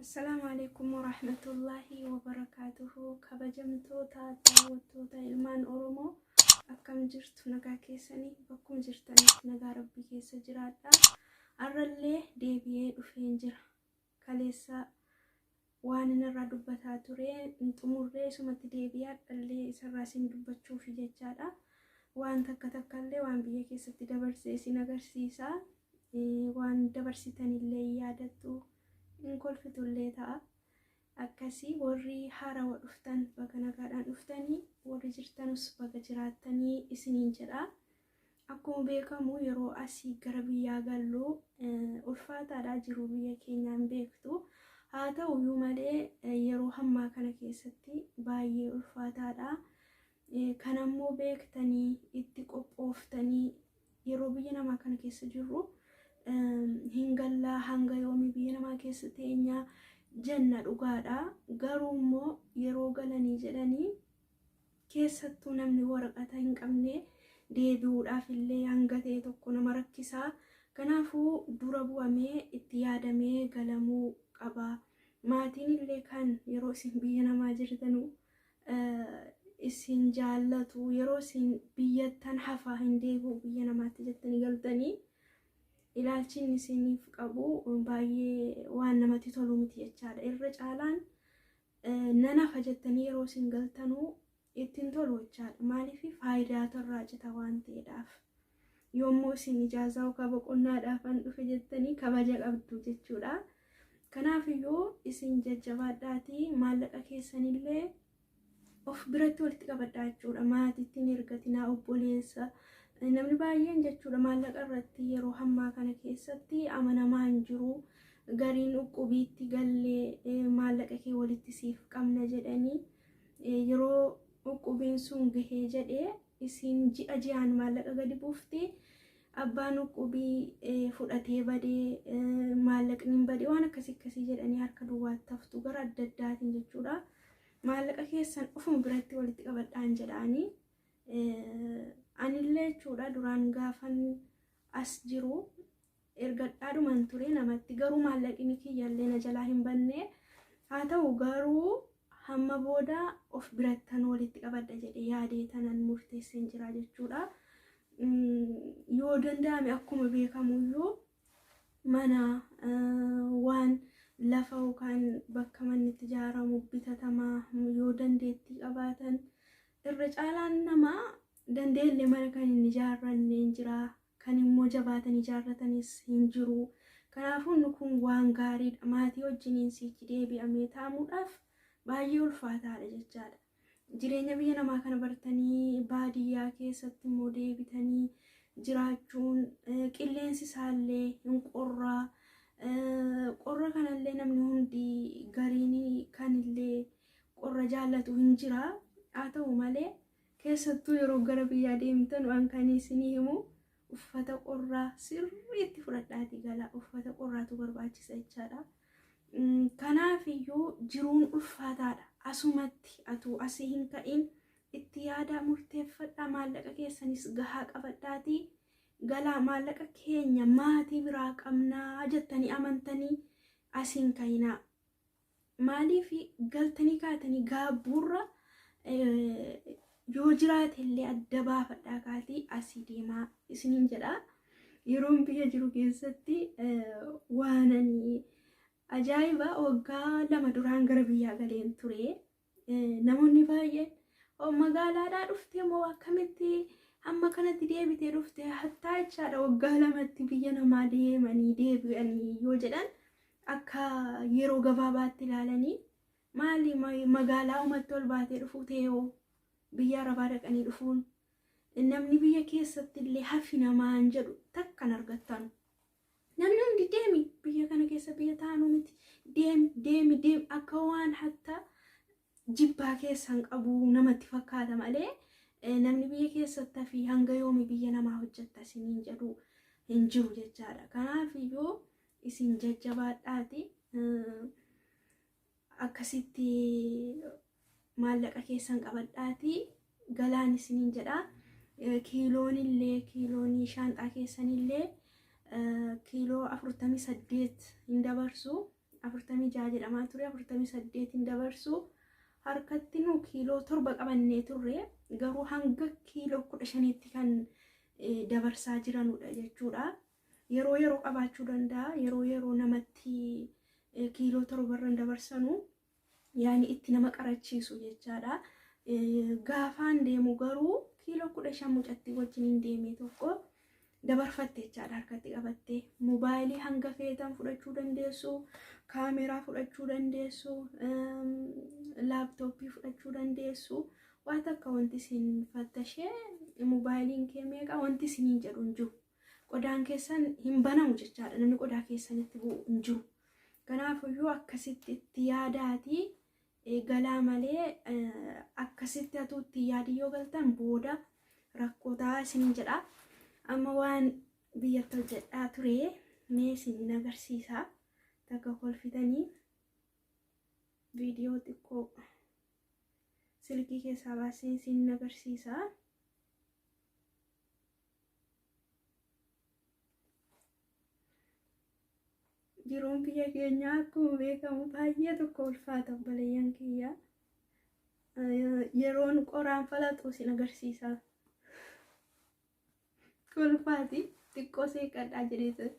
Assalaamu alaikum warahmatullaahi wabarakaatuhu. Kabajamtoota daawwattoota ilmaan Oromoo, akkam jirtu? Nagaa keessanii? Bakkuma jirtanitti nagaa rabbii keessa jiraadha. Har'allee deebi'ee dhufeen jira. Kaleessa waan inni irraa dubbataa ture hin xumurree, isumatti deebi'ee har'allee isarraa isin dubbachuufi jechaadha. Waan takka takkallee waan biyya keessatti dabarsee isin agarsiisa. Waan dabarsitanillee yaadattu, hin kolfitullee ta'a. Akkasii warri haarawa dhuftan baga nagaadhaan dhuftanii, warri jirtanus baga jiraattanii isiniin jedha. Akkuma beekamu yeroo asii gara biyyaa gallu ulfaataadha, jiru biyya keenyaan beektu. Haa ta'uyyuu malee yeroo hammaa kana keessatti baay'ee ulfaataadha. Kanammoo beektanii itti qophooftanii, yeroo biyya namaa kana keessa jirru hin gallaa, hanga yoomii biyya namaa keessa teenyaa jenna, dhugaadha. Garuu immoo yeroo galanii jedhanii, keessattuu namni waraqata hin qabne deebi'uudhaaf illee hanga ta'e tokko nama rakkisaa. Kanaafuu dura bu'amee itti yaadamee galamuu qaba. Maatiin illee kan yeroo isin biyya namaa jirtanu isin jaallatu, yeroo isin biyyattan hafa, hin deebi'u biyya namaatti jettanii galtanii, ilaalchi inni isiniif qabu baay'ee waan namatti tolu miti jechaadha. Irra caalaan nan hafa jettanii yeroo isin galtanuu ittiin tolu jechaadha. Maaliif? Faayidaatu irraa cita waan ta'eedhaaf. Yommuu isin ijaazaa yookaan boqonnaadhaaf an dhufe jettanii kabaja qabdu jechuudha. Kanaafiyyuu isin jajjabaadhaatii maallaqa keessanillee of biratti walitti qabadhaa jechuudha. Maatiitti hin ergatinaa, obboleessa. Namni baay'een jechuudha maallaqa irratti yeroo hammaa kana keessatti amanamaa hin jiru. Gariin uqqubiitti gallee maallaqa kee walitti siif qabna jedhanii, yeroo uqqubiin sun gahee jedhee isin ji'a ji'aan maallaqa gadi buufti. Abbaan uqqubii fudhatee badee, maallaqni hin badee, waan akkasii akkasii jedhanii harka duwwaatti haftu gara adda addaatiin jechuudha. Maallaqa keessan ofuma biratti walitti qabadhaan jedhaanii. Anillee jechuudha duraan gaafan as jiru ergadhaadhuman ture namatti, garuu maallaqni kiyyallee na jalaa hin banne. Haa ta'u garuu hamma booda of birattan walitti qabadha jedhe yaadee tanan murteesseen jira jechuudha. Yoo danda'ame akkuma beekamuyyuu mana waan lafa yookaan bakka manni itti ijaaramu bitatamaa yoo dandeettii qabaatan. Irra caalaan namaa dandeellee mana kan hin ijaarranne hin jira, kan immoo jabaatan ijaarratanis hin jiru. Kanaafuu inni kun waan gaariidha. Maatii wajjiniin siichi deebi'amee taa'amuudhaaf baay'ee ulfaataadha jechaadha. Jireenya biyya namaa kana bartanii baadiyyaa keessatti immoo deebitanii jiraachuun, qilleensi isaallee hin qorraa. Qorra kanallee namni hundi, gariin kanillee qorra jaallatu hin jira. Haa ta'u malee keessattuu yeroo gara biyyaa deemtan waan kan isinii himu, uffata qorraa sirriitti fudhadhaatii gala. Uffata qorraatu barbaachisa jechaadha. Kanaaf iyyuu jiruun ulfaataadha. Asumatti atuu asii hin ka'in itti yaada murteeffadhaa, maallaqa keessanis gahaa qabadhaatii galaa. Maallaqa keenya maatii biraa qabnaa jettanii amantanii asii hin ka'inaa. Maaliif? Galtanii kaatanii gaabbuurra yoo jiraate illee adda baafadhaa kaatii asii deemaa isiniin jedha. Yeroon biyya jiru keessatti waan ani ajaa'iba, waggaa 2 duraan gara biyyaa galeen ture. Namoonni baay'een magaalaadhaa dhuftee moo akkamitti hamma kanatti deebitee dhufte hattaa jechaadha, waggaa 2tti biyya namaa deemanii deebi'anii yoo jedhan akka yeroo gabaabaatti ilaalanii, maali magaalaa umatti ol baatee dhufuu ta'ee biyya arabaa dhaqanii dhufuun, namni biyya keessatti illee hafi namaan jedhu takkan argattanu. Namni hundi deemi, biyya kana keessa biyya taanuu miti, deemi deemi deemi, akka waan hatta jibbaa keessan qabu namatti fakkaata malee, namni biyya keessatti hafi, hanga yoomi biyya namaa hojjetta isiniin jedhu hin jiru jechaadha. Kanaaf iyyuu isin jajjabaadhaati akkasitti maallaqa keessan qabadhaati galaan isiniin jedha. Kiiloon illee, kiiloonii shaanxaa keessanillee kiiloo 48 hin dabarsu. 46 jedhamaa ture, 48 dabarsu. Harkatti nu kiiloo 7 qabannee turre, garuu hanga kiiloo 15tti kan dabarsaa jiranudha jechuudha. Yeroo yeroo qabaachuu danda'a. Yeroo yeroo namatti kiiloo 7rra dabarsanu, yaani itti nama qarachiisu jechaadha. Gaafaan deemu garuu kiiloo 15 mucattii wajjin hin deeme tokko dabarfatte jechaadha harkatti qabattee. Mobaayilii hanga feetan fudhachuu dandeessu, kaameraa fudhachuu dandeessu, laaptooppii fudhachuu dandeessu. Waan takka wanti isin fattashee mobaayiliin kee meeqa wanti isiniin jedhu hin jiru. Qodaan keessan hin banamu jechaadha. Namni qodaa keessanitti bu'u hin jiru. Kanaafiyyuu akkasitti itti yaadaatii galaa malee, akkasitti hatuu itti yaadii yoo galtan booda rakkoo ta'a isiniin jedha. Amma waan biyyatti hojjedhaa ture mee isin agarsiisa. Takka kolfitanii viidiyoo xiqqoo silkii keessaa baasee isin agarsiisa. Jiruun biyya keenyaa akkuma beekamu baay'ee tokko ulfaata, obboleeyyan kiyya. Yeroon qoraan falaxu isin agarsiisa. Kolfaati xiqqoo seeqadhaa jedheetu.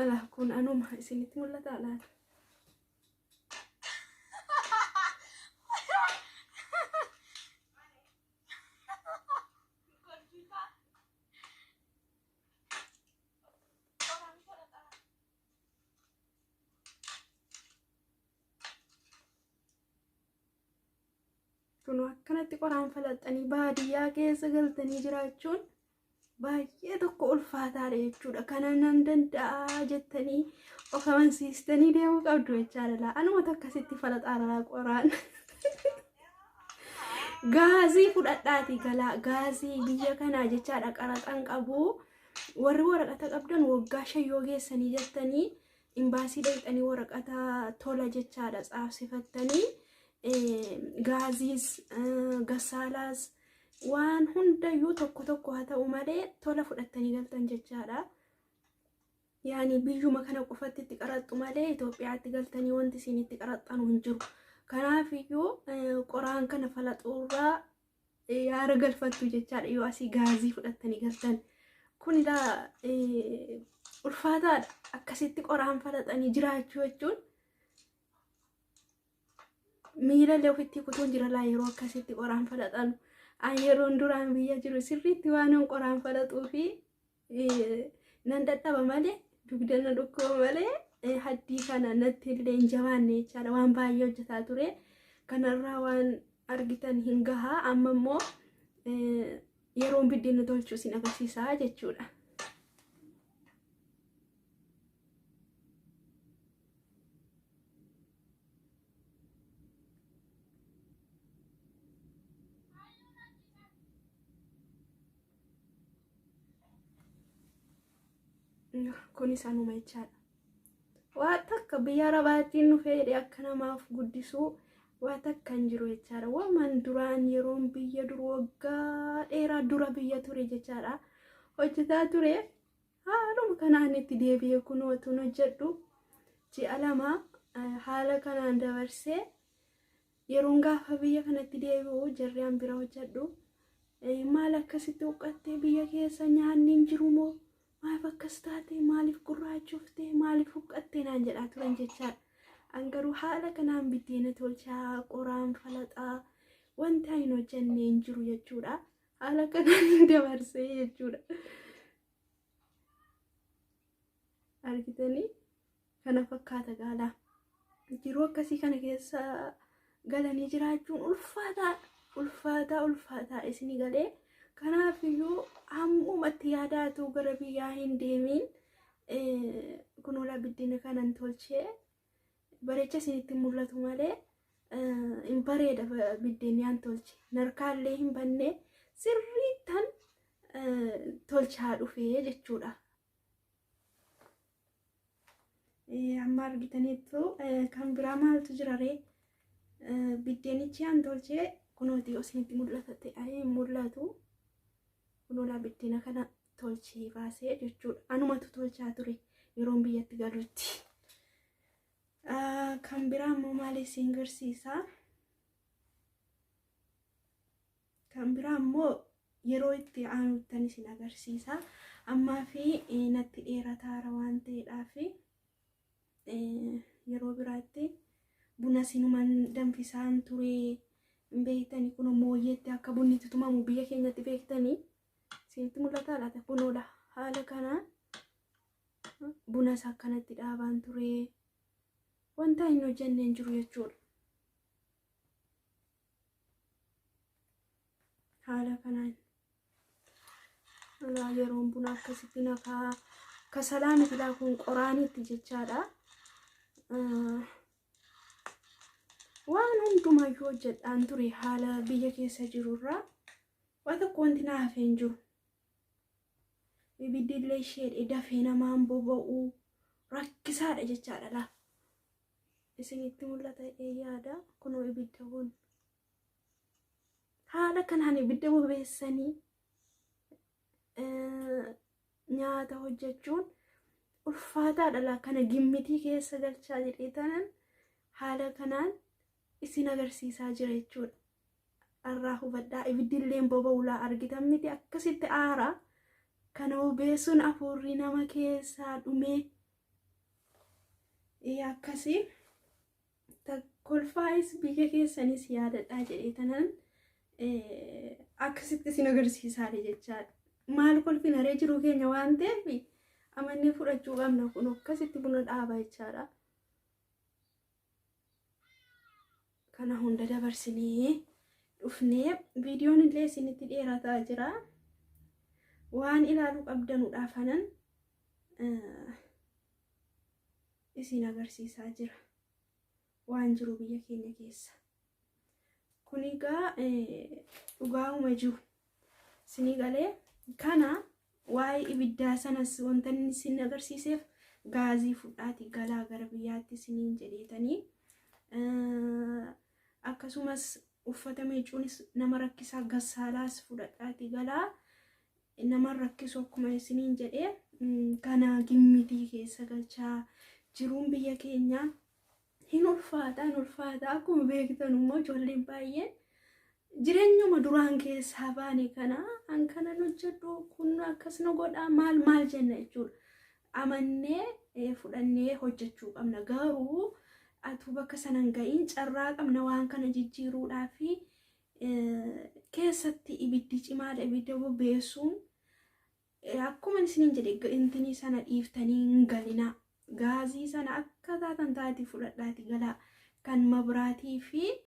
Alaa kun anuma isinitti mul'ata laata? Kun akkanatti qoraan falaxanii baadiyyaa keessa galtanii jiraachuun baay'ee tokko ulfaataadha jechuudha. Kana nan danda'a jettanii of amansiistanii deemuu qabdu jechaadha. Anuma akkasitti falaxaara qoraan. Gaazii fudhadhaati galaa, gaazii biyya kanaa jechaadha, qaraxan qabu. Warri waraqata qabdan waggaa 5 yoo geessanii jettanii imbaasii dhaqxanii waraqata tola jechaadha tsaafsifattanii, gaaziis gasaalaas waan hundayyuu tokko tokko haa ta'u malee tola fudhattanii galtan jechaadha. Yaani biyyuma kana qofatti itti qaraxxu malee Itoophiyaatti galtanii wanti isin itti qaraxxanu hin jiru. Kanaafiyyuu qoraan kana falaxuurraa yaara galfattu jechaadha yoo asii gaazii fudhattanii galtan. Kun ilaa ulfaataadha. Akkasitti qoraan falaxanii jiraachuu jechuun miila illee ofitti kutuun jira laa yeroo akkasitti qoraan falaxanu. An yeroon duraan biyya jiru sirriitti waan qoraan falaxuu fi nan dadhaba malee, dugda na dhukkuba malee, haddii kana natti illee hin jabaanne jechaadha. Waan baay'ee hojjetaa ture. Kanarraa waan argitan hin gahaa. Amma immoo yeroon biddeena tolchuu isin agarsiisaa jechuudha. Kunis anuma jechaadha. Waa takka biyya Arabaatiin dhufee jedhee akka namaaf guddisuu waa takka hin jiru jechaadha. Waman duraan yeroon biyya dur waggaa dheeraa dura biyya ture jechaadha. Hojjetaa ture, haaluma kanaan itti deebi'ee kun otuun hojjedhu ji'a 2 haala kanaan dabarsee, yeroon gaafa biyya kanatti deebi'u jarri an bira hojjedhu maal akkasitti huqqattee, biyya keessa nyaanni hin jiru moo, maaliif akkas taate, maaliif gurraachofte, maaliif huqqatte naan jedhaa turan jechaadha. An garuu haala kanaan biddeena tolchaa, qoraan falaxaa, wanta hin hojjenne hin jiru jechuudha. Haala kanaan hin dabarsee jechuudha. Argitanii, kana fakkaata gaalaa. Jiruu akkasii kana keessa galanii jiraachuun ulfaataa ulfaataa ulfaataa isinii galee. Kanaafiyyuu hammumatti yaadaatu gara biyyaa hin deemiin. Kunuula biddeena kanan tolchee bareecha isinitti mul'atu malee hin bareeda. Biddeenni an tolche narkaallee hin banne, sirriittan tolchaa dhufee jechuudha. Amma argitaniittu, kan biraa maaltu jira ree? Biddeenichi an tolchee kunooti, yoo isinitti mul'ata ta'e hin mul'atu. Kunoolaa biddeena kana Tolchee baasee jechuudha. Anumatu tolchaa ture yeroon biyyatti galutti. Kan biraa immoo maal isin agarsiisa? Kan biraa immoo yeroo itti aanuttan isin agarsiisa. Ammaa fi natti dheerataara waan ta'eedhaaf yeroo biraatti buna sinuman danfisaan ture hin beektanii. Kun mooyyeetti akka bunni itti tumamu biyya keenyatti beektanii, isinitti mul'ataa laata? Kunoodha, haala kanaan bunas akkanatti dhaabaan ture. Wanta hin hojjenne hin jiru jechuudha. Haala kanaan alaa yeroon buna akkasitti naqaa, kasalaa miti kun, qoraanitti jechaadha. Waan hundumayyuu hojjedhaan ture. Haala biyya keessa jirurraa waa tokko wanti na hafee hin jiru. Ibiddi illee isheedhe dafee namaan boba'u rakkisaadha jechaadha laa. Isinitti mul'ata yaada. Kunoo ibidda kun haala kanaan ibidda bobeessanii nyaata hojjechuun ulfaataadha laa. Kana gimmitii keessa galchaa jedhee tanan haala kanaan isin agarsiisaa jira jechuudha. Irraa hubadhaa, ibiddi illee boba'u laa, argitan miti? Akkasitti aara kana bobeessuun hafuurri nama keessaa dhumee akkasii kolfaayis biyya keessanis yaadadhaa jedhee tanan akkasitti isin agarsiisaadha jechaadha. Maal kolfina ree, jiruu keenya waan ta'eef amannee fudhachuu qabna. Kun akkasitti buna dhaaba jechaadha. Kana hunda dabarsinee dhufnee viidiyoon illee isinitti dheerataa jira. Waan ilaaluu qabdanuudhaaf anan isin agarsiisaa jira. Waan jiru biyya keenya keessa. Kun egaa dhugaa'uma jiru. Isinii galee? Kana waa'ee ibiddaa sanas wanta inni isin agarsiiseef, gaazii fudhaati galaa gara biyyaatti isiniin jedheetanii. Akkasumas uffata miicuunis nama rakkisaa, gassaalaas fudhadhaati galaa, nama rakkisu akkuma isiniin jedhee. Kana gimmitii keessa galchaa, jiruun biyya keenyaa hin ulfaata, hin ulfaata. Akkuma beektan immoo ijoolleen baay'een jireenyuma duraan keessaa baane kana an kanan hojjedhu kun akkas na godha, maal maal jenna jechuudha. Amannee fudhannee hojjechuu qabna. Garuu atuu bakka sanan ga'iin carraa qabna waan kana jijjiiruudhaa fi keessatti ibiddi cimaadha, ibidda bobeessuun. Akkuma isiniin jedhe, intinii sana dhiiftanii hin galinaa. Gaazii sana akka taatan taati fudhadhaati galaa, kan mabraatii fi